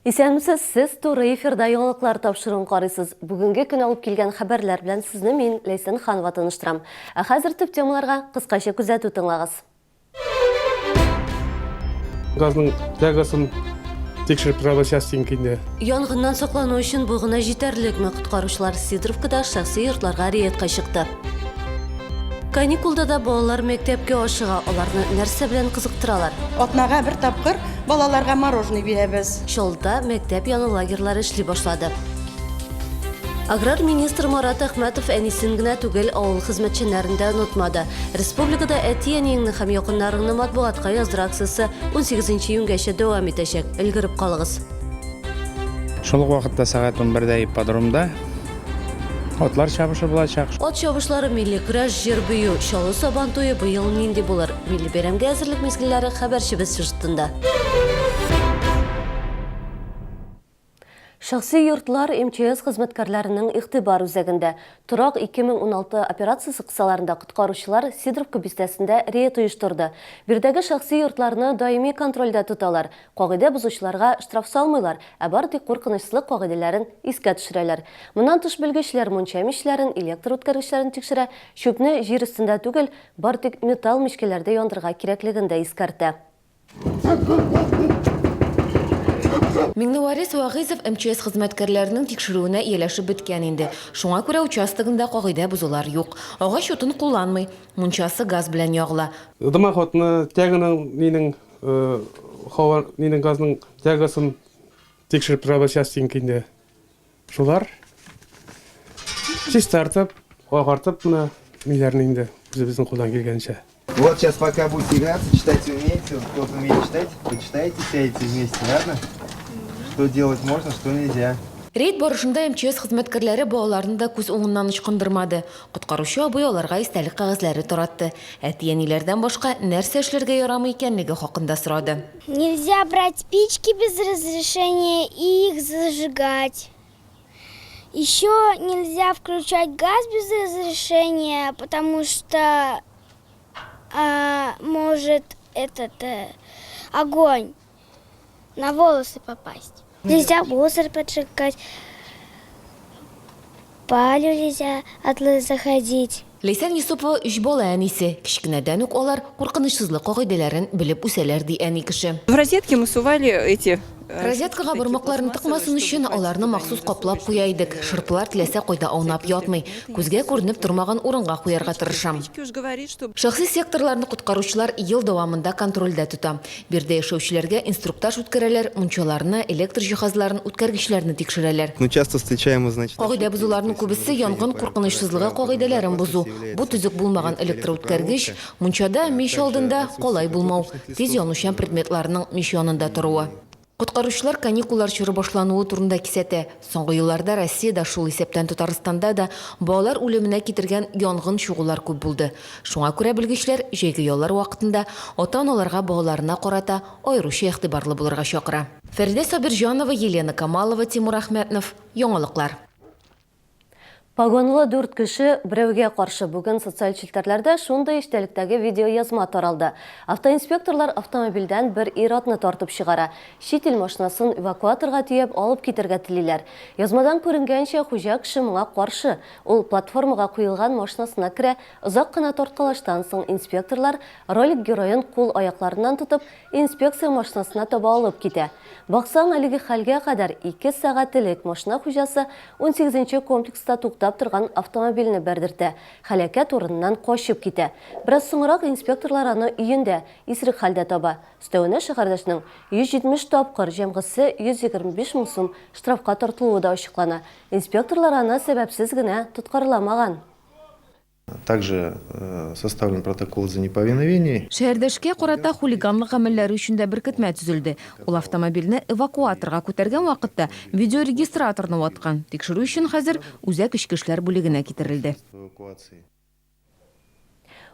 Исәнмесез, сез туры эфирда яңалыклар тапшыруын карыйсыз. Бүгенге көн алып килгән хәбәрләр белән сезне мин, Ләйсән Ханова таныштырам. Ә хәзер төп темаларга кыскача күзәтү тыңлагыз. Газның тягасын тикшереп торабыз частенько инде. Янгыннан саклану өчен бу гына җитәрлекме? Коткаручылар Сидоровкада шәхси йортларга рейдка чыкты. Каникулда да балалар мәктәпкә ашыга, аларны нәрсә белән кызыктыралар? Атнага бер тапкыр балаларга мороженое бирәбез. Чаллыда мәктәп яны лагерьлары эшли башлады. Аграр министр Марат Әхмәтов әнисен генә түгел, авыл хезмәтчәннәрен дә онытмады. Республикада әти-әниеңне һәм якыннарыңны матбугатка яздыру акциясе 18 июньгәчә дәвам итәчәк. Өлгереп калыгыз. Шул ук вакытта сәгать 11дә ипподромда атлар чабышы булачак. Ат чабышлары, милли көрәш, җыр-бию, Чаллы Сабан туе быел нинди булыр? Милли бәйрәмгә әзерлек мизгелләре хәбәрчебез сюжетында. Шәхси йортлар МЧС хезмәткәрләренең игътибар үзәгендә. Торак 2016 операциясе кысаларында коткаручылар Сидоровка бистәсендә рейд оештырды. Биредәге шәхси йортларны даими контрольдә тоталар. Кагыйдә бозучыларга штраф салмыйлар, ә бары тик куркынычсызлык кагыйдәләрен искә төшерәләр. Моннан тыш белгечләр мунча мичләрен, электр үткәргечләрен тикшерә, чүпне җир өстендә түгел, бары тик металл мичкәләрдә яндырырга кирәклеген дә искәртә. Миңневарис Вәгыйзов МЧС хезмәткәрләренең тикшерүенә ияләшеп беткән инде. Шуңа күрә участогында кагыйдә бозулар юк. Агач утын кулланмый. Мунчасы газ белән ягыла. Дымоходны, тяганың, нинең, һава, нинең газның тягасын тикшереп торабыз частенько инде. Шулар чистартып, агартып менә миләрне инде үзебезнең кулдан килгәнчә. Вот сейчас пока будете играться, читать умеете, вот кто-то умеет читать, почитайте, сядете вместе, ладно? Что делать можно, что нельзя. Рейд барышында МЧС хезмәткәрләре балаларны да күз уңыннан ычкындырмады. Коткаручы абый аларга истәлек кәгазьләре таратты. Әти-әниләрдән башка нәрсә эшләргә ярамый икәнлеге хакында сорады. Нельзя брать спички без разрешения и их зажигать. Еще нельзя включать газ без разрешения, потому что а, может этот э, огонь на волосы попасть. Нельзя мусор поджигать, палю нельзя заходить. Ләйсән Юсупова өч бала әнисе. Кечкенәдән үк алар куркынычсызлык кагыйдәләрен белеп үсәләр, ди әни кеше. В розетке мы сували эти Розеткага бармакларын тыкмасын өчен, аларны махсус каплап куя идек. Шырпылар теләсә кайда аунап ятмый. Күзгә күренеп тормаган урынга куярга тырышам. Шәхси секторларны коткаручылар ел дәвамында контрольдә тота. Биредә яшәүчеләргә инструктаж үткәрәләр, мунчаларны, электр җиһазларын, үткәргечләрне тикшерәләр. Ну, часто встречаем мы, значит, Кагыйдә бозуларның күбесе янгын куркынычсызлыгы кагыйдәләрен бозу. Бу төзек булмаган электроүткәргеч, мунчада, мич алдында калай булмау, тиз янучан предметларның мич янында торуы. Коткаручылар каникуллар чоры башлануы турында кисәтә. Соңгы елларда Россиядә, шул исәптән Татарстанда да, балалар үлеменә китергән янгын чыгулар күп булды. Шуңа күрә белгечләр җәйге яллар вакытында ата-аналарга балаларына карата аеруча игътибарлы булырга чакыра. Фәридә Сабирҗанова, Елена Камалова, Тимур Әхмәтнов. Яңалыклар. Погонлы дүрт кеше берәүгә каршы бүген социаль челтәрләрдә шундый эчтәлектәге видеоязма таралды. Автоинспекторлар автомобильдән бер ир-атны тартып чыгара. Чит ил машинасын эвакуаторга төяп алып китәргә телиләр. Язмадан күренгәнчә, хуҗа кеше моңа каршы. Ул платформага куелган машинасына керә, озак кына тарткалаштан соң инспекторлар ролик героен кул-аякларыннан тотып, инспекция машинасына таба алып китә. Баксаң, әлеге хәлгә кадәр ике сәгать элек машина хуҗасы унсигезенче комплекста туктап торган автомобильне бәрдертә, һәлакәт урыныннан качып китә. Бераз соңрак инспекторлар аны өендә, исерек хәлдә таба. Өстәвенә шәһәрдәшнең 170 тапкыр, җәмгысе 125 мең сум штрафка тартылуы да ачыклана. Инспекторлар аны сәбәпсез генә тоткарламаган. Также э, составлен протокол за неповиновение. Шәһәрдәшкә карата хулиганлык гамәлләре өчен дә беркетмә төзелде. Ул автомобильне эвакуаторга күтәргән вакытта видеорегистраторны ваткан. Тикшерү өчен хәзер Үзәк эчке эшләр бүлегенә китерелде.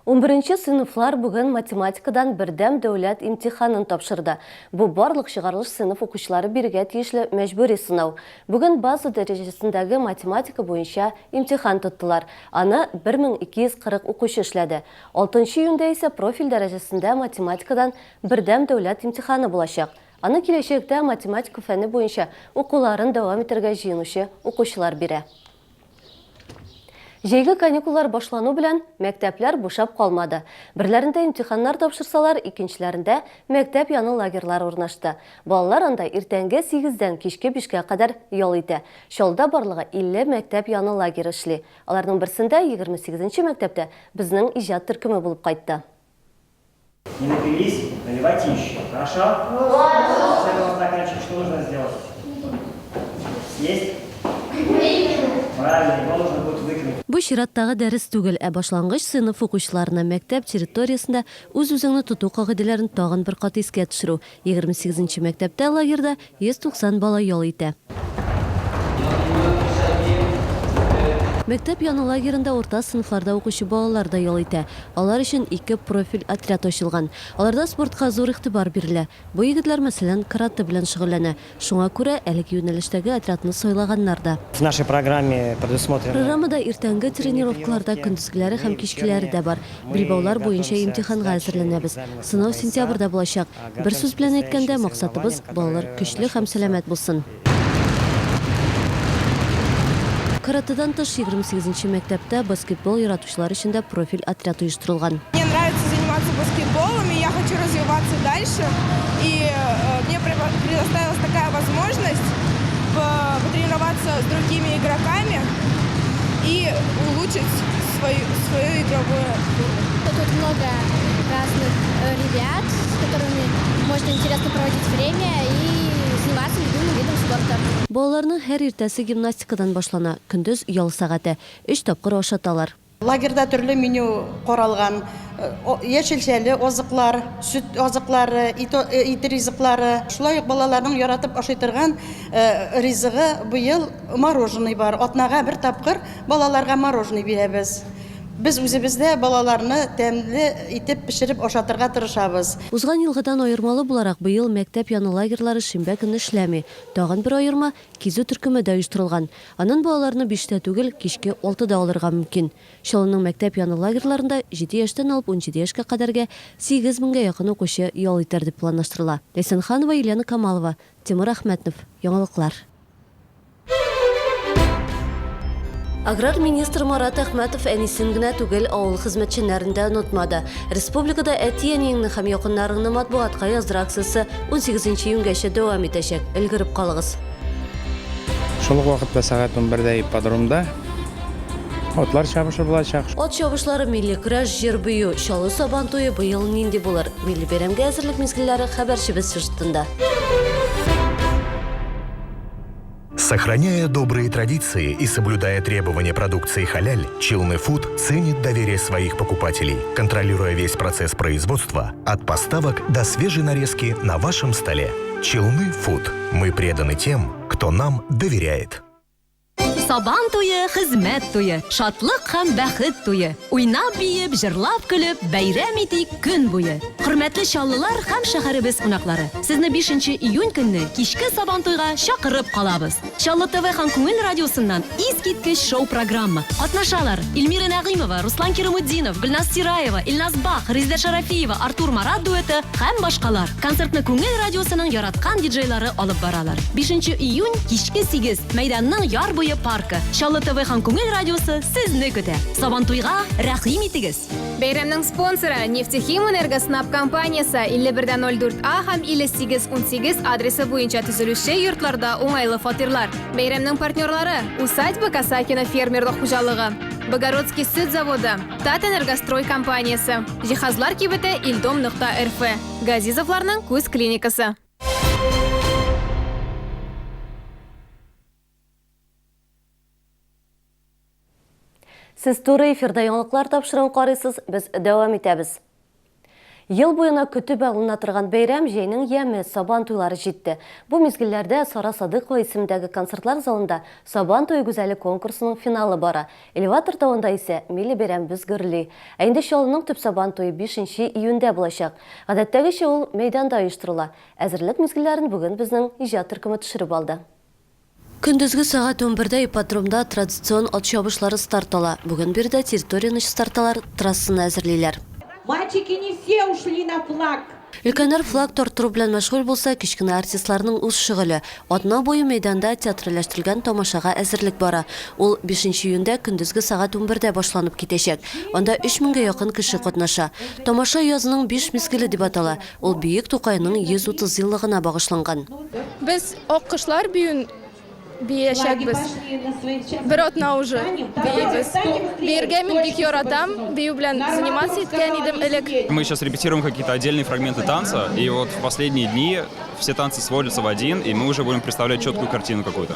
Унберенче сыйныфлар бүген математикадан бердәм дәүләт имтиханын тапшырды. Бу барлык чыгарылыш сыйныф укучылары бирергә тиешле мәҗбүри сынау. Бүген база дәрәҗәсендәге математика буенча имтихан тоттылар. Аны 1240 укучы эшләде. Алтынчы июньдә исә профиль дәрәҗәсендә математикадан бердәм дәүләт имтиханы булачак. Аны киләчәктә математика фәне буенча укуларын дәвам итәргә җыенучы укучылар бирә. Җәйге каникуллар башлану белән мәктәпләр бушап калмады. Берләрендә имтиханнар тапшырсалар, икенчеләрендә мәктәп яны лагерьлары урнашты. Балалар анда иртәнге сигездән кичке бишкә кадәр ял итә. Чаллыда барлыгы 50 мәктәп яны лагере эшли. Аларның берсендә, 28 нче мәктәптә безнең иҗат төркеме булып кайтты. Не напились, наливайте еще. Хорошо? С этого стаканчика что нужно сделать? Съесть? Правильно, его нужно будет выкинуть. Бу чираттагы дәрес түгел, ә башлангыч сыйныф укучыларына мәктәп территориясендә үз-үзеңне тоту кагыйдәләрен тагын бер кат искә төшерү. 28 нче мәктәптә лагерьда 190 бала ял итә. Мәктәп яны лагеренда урта сыйныфларда укучы балалар да ял итә. Алар өчен ике профиль отряд ачылган. Аларда спортка зур игътибар бирелә. Бу егетләр, мәсәлән, каратэ белән шөгыльләнә. Шуңа күрә әлеге юнәлештәге отрядны сайлаганнар да. В нашей программе предусмотрены. Программада иртәнге тренировкалар да, көндезгеләре һәм кичкеләре дә бар. Билбаулар буенча имтиханга әзерләнәбез. Сынау сентябрьдә булачак. Бер сүз белән әйткәндә, максатыбыз, балалар көчле һәм сәламәт булсын. Каратэдан тыш, 28 нче мәктәптә баскетбол яратучылар өчен дә профиль отряд оештырылган. Мне нравится заниматься баскетболом, и я хочу развиваться дальше. И мне предоставилась такая возможность потренироваться с другими игроками и улучшить свою, свою игровую Тут много разных ребят, с которыми можно интересно проводить время и заниматься любимым видом спорта. Балаларның һәр иртәсе гимнастикадан башлана, көндез ял сәгате. Өч тапкыр ашаталар. Лагерьда төрле меню каралган, яшелчәле азыклар, сөт азыклары, ит ризыклары. Шулай ук балаларның яратып ашый торган ризыгы быел мороженый бар. Атнага бер тапкыр балаларга мороженый бирәбез. Без үзебез дә балаларны тәмле итеп пешереп ашатырга тырышабыз. Узган елгыдан аермалы буларак, быел мәктәп яны лагерьлары шимбә көнне эшләми. Тагын бер аерма, кизү төркеме дә оештырылган. Аннан балаларны биштә түгел, кичке алтыда алырга мөмкин. Чаллының мәктәп яны лагерьларында җиде яшьтән алып 17 яшькә кадәргә 8 меңгә якын укучы ял итәр дип планлаштырыла. Ләйсән Ханова, Елена Камалова, Тимур Әхмәтнов. Яңалыклар. Аграр министр Марат Әхмәтов әнисен генә түгел, авыл хезмәтчәннәрен дә онытмады. Республикада әти-әниеңне һәм якыннарыңны матбугатка яздыру акциясе 18 июньгәчә дәвам итәчәк. Өлгереп калыгыз. Шул ук вакытта сәгать 11дә ипподромда атлар чабышы булачак. Ат чабышлары, милли көрәш, җыр-бию, Чаллы Сабан туе быел нинди булыр? Милли бәйрәмгә әзерлек мизгелләре хәбәрчебез сюжетында. Сохраняя добрые традиции и соблюдая требования продукции халяль, Челны Фуд ценит доверие своих покупателей, контролируя весь процесс производства от поставок до свежей нарезки на вашем столе. Челны Фуд. Мы преданы тем, кто нам доверяет. Сабан туе, хезмәт туе, шатлык һәм бәхет туе. Уйнап биеп, җырлап көлеп, бәйрәм итик көн буе. Хөрмәтле чаллылар һәм шәһәребез кунаклары, сезне 5 июнь көнне кичке Сабантуйга чакырып калабыз. Чаллы ТВ һәм Күңел радиосыннан искиткеч шоу-программа. Катнашалар Эльмира Нәгыймова, Руслан Кирамутдинов, Гөлназ Сираева, Илназ Бах, Резидә Шарафиева, Артур Марат дуэты һәм башкалар. Концертны Күңел радиосының яраткан диджейлары алып баралар. 5 июнь, кичке 8, мәйданның Яр буе паркы. Чаллы ТВ һәм Күңел радиосы сезне көтә. Сабантуйга рәхим итегез! Бәйрәмнең спонсоры, Нефтехим Энергоснаб компаниясе, 51.04 А һәм 58.18 адресы буенча төзелүче йортларда уңайлы фатирлар. Бәйрәмнең партнерлары, Усадьба Касакина фермерлык хуҗалыгы, Богородский сөт заводы, Татэнергострой компаниясе, җиһазлар кибете Илдом нокта рф, Газизовларның күз клиникасы. Сез туры эфирда яңалыклар тапшыруын карыйсыз, без дәвам итәбез. Ел буена көтеп алына торган бәйрәм җәйнең яме, Сабан туйлары җитте. Бу мизгелләрдә Сара Садыкова исемендәге концертлар залында Сабан туе гүзәле конкурсының финалы бара. Элеватор тавында исә милли бәйрәмебез гөрли. Ә инде Чаллының төп Сабан туе 5 нче июньдә булачак. Гадәттәгечә ул мәйданда оештырыла. Әзерлек мизгелләрен бүген безнең иҗат төркеме төшереп алды. Көндезге сәгать унбердә ипподромда традицион ат чабышлары старт ала. Бүген биредә территорияне чистарталар, трассаны әзерлиләр. Мальчики не все ушли на флаг. Өлкәннәр флаг тарттыру белән мәшгуль булса, кечкенә артистларның үз шөгыле. Атна буе мәйданда театральләштерелгән тамашага әзерлек бара. Ул бишенче июньдә көндезге сәгать унбердә башланып китәчәк. Анда өч меңгә якын кеше катнаша. Тамаша Язның биш мизгеле дип атала. Ул бөек Тукайның 130 еллыгына багышланган. Без Аккошлар биюен биячәкбез. Бер атна уже биибез. Биергә мин бик яратам, бию белән заниматься иткән идем элек. Мы сейчас репетируем какие-то отдельные фрагменты танца, и вот в последние дни все танцы сводятся в один, и мы уже будем представлять четкую картину какую-то.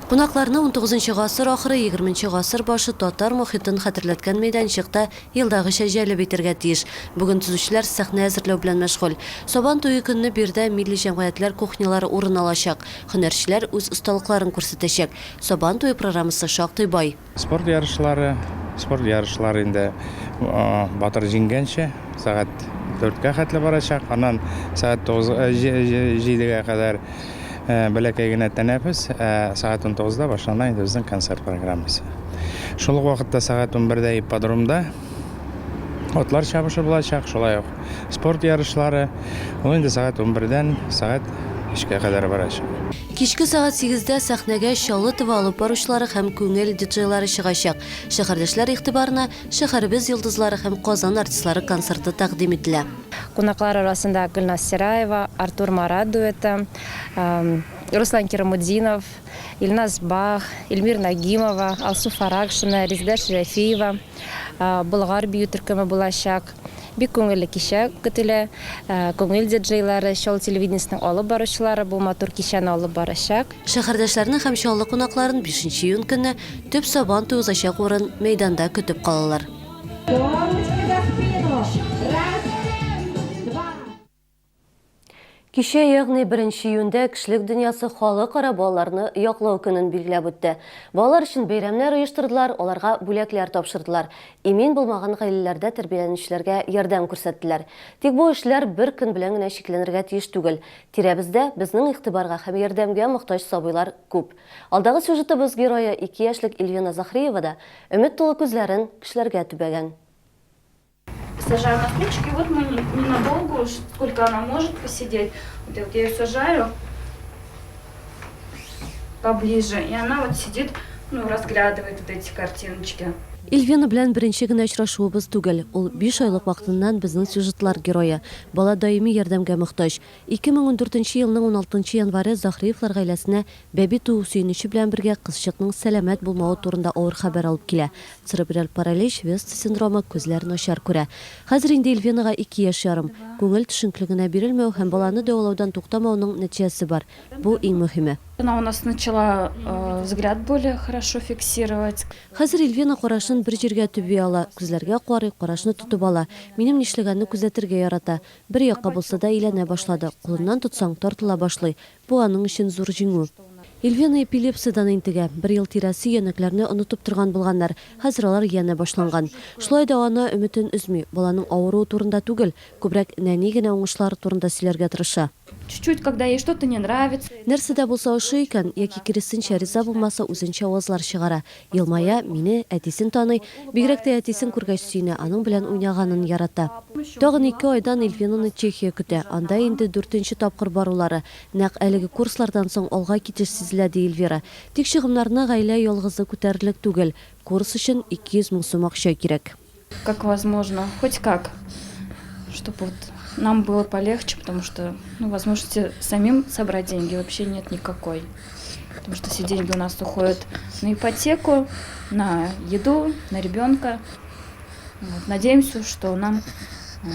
Кунакларны унтугызынчы гасыр ахыры, егерменче гасыр башы татар мохитын хәтерләткән мәйданчык та елдагыча җәлеп итәргә тиеш. Бүген төзүчеләр сәхнә әзерләү белән мәшгуль. Сабан туе көнне биредә милли җәмгыятьләр кухнялары урын алачак. Һөнәрчеләр үз осталыкларын күрсәтәчәк. Сабан туе программасы шактый бай. Спорт ярышлары, спорт ярышлары инде батыр җиңгәнче сәгать дүрткә хәтле барачак. Аннан сәгать тугыз, җидегә кадәр бәләкәй генә тәнәфес, ә сәгать унтугызда башлана инде безнең концерт программасы. Шул ук вакытта сәгать унбердә ипподромда атлар чабышы булачак, шулай ук спорт ярышлары. Ул инде сәгать унбердән сәгать өчкә кадәр барачак. Кичке сәгать сигездә сәхнәгә Чаллы ТВ алып баручылары һәм күңел диджейлары чыгачак. Шәһәрдәшләр игътибарына шәһәребез йолдызлары һәм Казан артистлары концерты тәкъдим ителә. Кунаклар арасында Гөлназ Сираева, Артур Марат дуэты, Руслан Кирамутдинов, Илназ Бах, Эльмира Нагимова, Алсу Фаракшина, Резеда Шәрәфиева, Болгар бию төркеме булачак. Бик күңелле кичә көтелә. Күңел диджейлары, Чаллы телевидениесенең алып баручылары бу матур кичәне алып барачак. Шәһәрдәшләрне һәм Чаллы кунакларын бишенче июнь көнне төп Сабан туе узачак урын, мәйданда көтеп калалар. Кичә, ягъни беренче июньдә кешелек дөньясы Халыкара балаларны яклау көнен билгеләп үтте. Балалар өчен бәйрәмнәр оештырдылар, аларга бүләкләр тапшырдылар. Имин булмаган гаиләләрдә тәрбияләнүчеләргә ярдәм күрсәттеләр. Тик бу эшләр бер көн белән генә чикләнергә тиеш түгел. Тирәбездә безнең игътибарга һәм ярдәмгә мохтаҗ сабыйлар күп. Алдагы сюжетыбыз герое ике яшьлек Ильвина Захриева да өмет тулы күзләрен кешеләргә төбәгән. Сажаю на стульчик, и вот мы ненадолго, сколько она может посидеть. Вот я, вот я ее сажаю поближе, и она вот сидит, ну, разглядывает вот эти картиночки. Ильвина белән беренче генә очрашуыбыз түгел. Ул биш айлык вакытыннан безнең сюжетлар герое. Бала даими ярдәмгә мохтаҗ. 2014 елның уналтынчы январе Захриевлар гаиләсенә Бәби туу сөенече белән бергә кызчыкның сәламәт булмавы турында авыр хәбәр алып килә. Церебраль паралич, Веста синдромы, күзләр начар күрә. Хәзер инде Эльвинага ике яшь ярым. Күңел төшенкелегенә бирелмәү һәм баланы дәвалаудан туктамауның нәтиҗәсе бар. Бу иң мөһиме. Она у нас начала взгляд более хорошо фиксировать. Хәзер Эльвина карашын бер җиргә төби ала, күзләргә карый, карашны тотып ала. Минем нишләгәнне күзәтергә ярата. Бер якка булса да әйләнә башлады. Кулыннан тотсаң, тартыла башлый. Бу аның өчен зур җиңү. Эльвина эпилепсиядән интегә. Бер ел тирәсе өянәкләрне онытып торган булганнар. Хәзер алар янә башланган. Шулай да ана өметен өзми. Баланың авыруы турында түгел, күбрәк нәни генә уңышлары турында сөйләргә тырыша. Чуть-чуть, когда ей что-то не нравится. Нәрсә дә булса ошый икән, яки киресенчә, риза булмаса, үзенчә авазлар чыгара. Елмая, мине, әтисен таный. Бигрәк тә әтисен күргәч сөенә, аның белән уйнаганын ярата. Тагын ике айдан Эльвинаны Чехия көтә. Анда инде дүртенче тапкыр барулары. Нәкъ әлеге курслардан соң алга китеш сизелә, ди Эльвира. Тик чыгымнарны гаилә ялгызы күтәрерлек түгел. Курс өчен 200 мең сум акча кирәк. Как возможно, хоть как, чтоб вот нам было полегче, потому что, ну, возможности самим собрать деньги вообще нет никакой. Потому что все деньги у нас уходят на ипотеку, на еду, на ребенка. Вот. Надеемся, что нам э,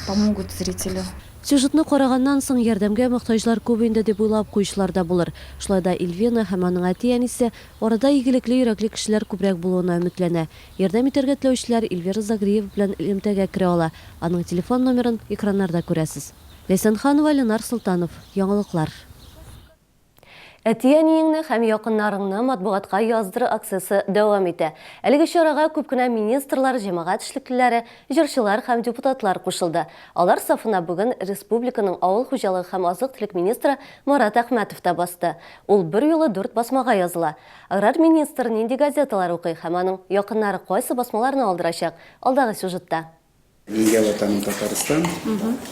помогут зрители. Сюжетны караганнан соң, ярдәмгә мохтаҗлар күп инде дип уйлап куючылар да булыр. Шулай да Ильвина һәм аның әти-әнисе арада игелекле йөрәкле кешеләр күбрәк булуына өметләнә. Ярдәм итәргә теләүчеләр Эльвира Загриева белән элемтәгә керә ала. Аның телефон номерын экраннарда күрәсез. Ләйсән Ханова, Ленар Солтанов. Яңалыклар. Әти-әниеңне һәм якыннарыңны матбугатка яздыру акциясе дәвам итә. Әлеге чарага күп кенә министрлар, җәмәгать эшлеклеләре, җырчылар һәм депутатлар кушылды. Алар сафына бүген республиканың авыл хуҗалыгы һәм азык-төлек министры Марат Әхмәтов та басты. Ул берьюлы дүрт басмага языла. Аграр министр нинди газеталар укый һәм аның якыннары кайсы басмаларны алдырачак, алдагы сюжетта. Нигә Ватаным Татарстан,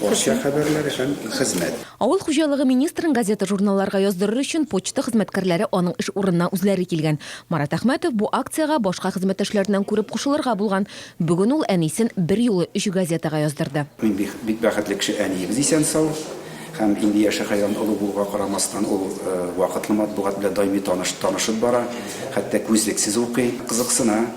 Арча хәбәрләре һәм Хезмәт. Авыл хуҗалыгы министрын газета-журналларга яздырыр өчен почта хезмәткәрләре аның эш урынына үзләре килгән. Марат Әхмәтов бу акциягә башка хезмәттәшләреннән күреп кушылырга булган. Бүген ул әнисен берьюлы өч газетага яздырды. Мин бик, бик бәхетле кеше, әниебез исән-сау һәм инде яше хәйран олы булуга карамастан, ул вакытлы матбугат белән даими таныш, танышып бара, хәтта күзлексез укый, кызыксына.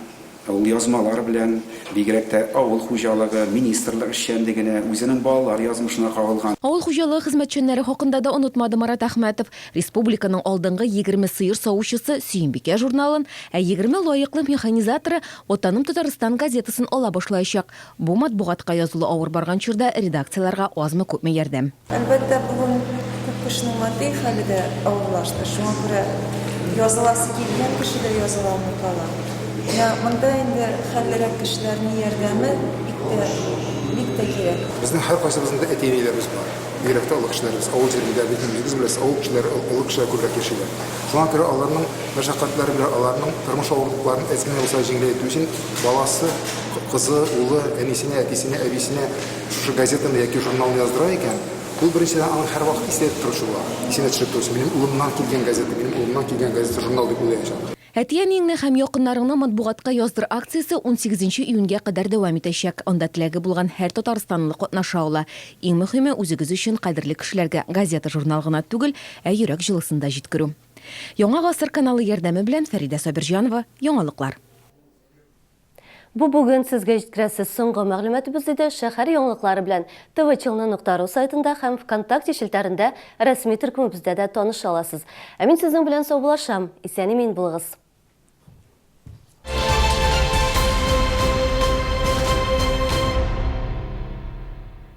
Ул язмалар белән, бигрәк тә авыл хуҗалыгы, министрлык эшчәнлегенә, үзенең балалар язмышына кагылган. Авыл хуҗалыгы хезмәтчәннәре хакында да онытмады Марат Әхмәтов. Республиканың алдынгы 20 сыер савучысы Сөембикә журналын, ә 20 лаеклы механизаторы Ватаным Татарстан газетасын ала башлаячак. Бу матбугатка язылу авыр барган чорда редакцияләргә азмы-күпме ярдәм. Әлбәттә, бүген күп кешенең матди хәле дә авырлашты. Шуңа күрә языласы килгән кеше дә языла алмый кала. Менә монда инде хәллерәк кешеләрнең ярдәме бик тә, бик тә кирәк. Безнең һәркайсыбызның да әти-әниләребез бар. Бигрәк тә олы кешеләребез. Авыл җирендә бит инде үзегез беләсез, авыл кешеләре, олы кешеләр күбрәк яшиләр. Шуңа күрә аларның мәшәкатьләре белән, аларның тормыш авырлыкларын әз генә булса да җиңеләйтү өчен баласы, кызы, улы, әнисенә, әтисенә, әбисенә, Шушы газетаны яки журналны яздыра икән, ул беренчедән аның һәрвакыт истә торучы була, исенә төшереп торучы, минем улымнан килгән газета, минем улымнан килгән газета, журнал дип уйлаячак. Әти-әниеңне һәм якыннарыңны матбугатка яздыр акциясе унсигезенче июньгә кадәр дәвам итәчәк. Анда теләге булган һәр татарстанлы катнаша ала. Иң мөһиме, үзегез өчен кадерле кешеләргә газета-журнал гына түгел, ә йөрәк җылысын да җиткерү. Яңа гасыр каналы ярдәме белән Фәридә Сабирҗанова, Яңалыклар. Бу бүген сезгә җиткерәсе соңгы мәгълүматыбыз иде. Шәһәр яңалыклары белән tvchilny.ru сайтында һәм ВКонтакте челтәрендә рәсми төркемебездә дә таныша аласыз. Ә мин сезнең белән саубуллашам. Исән-имин булыгыз.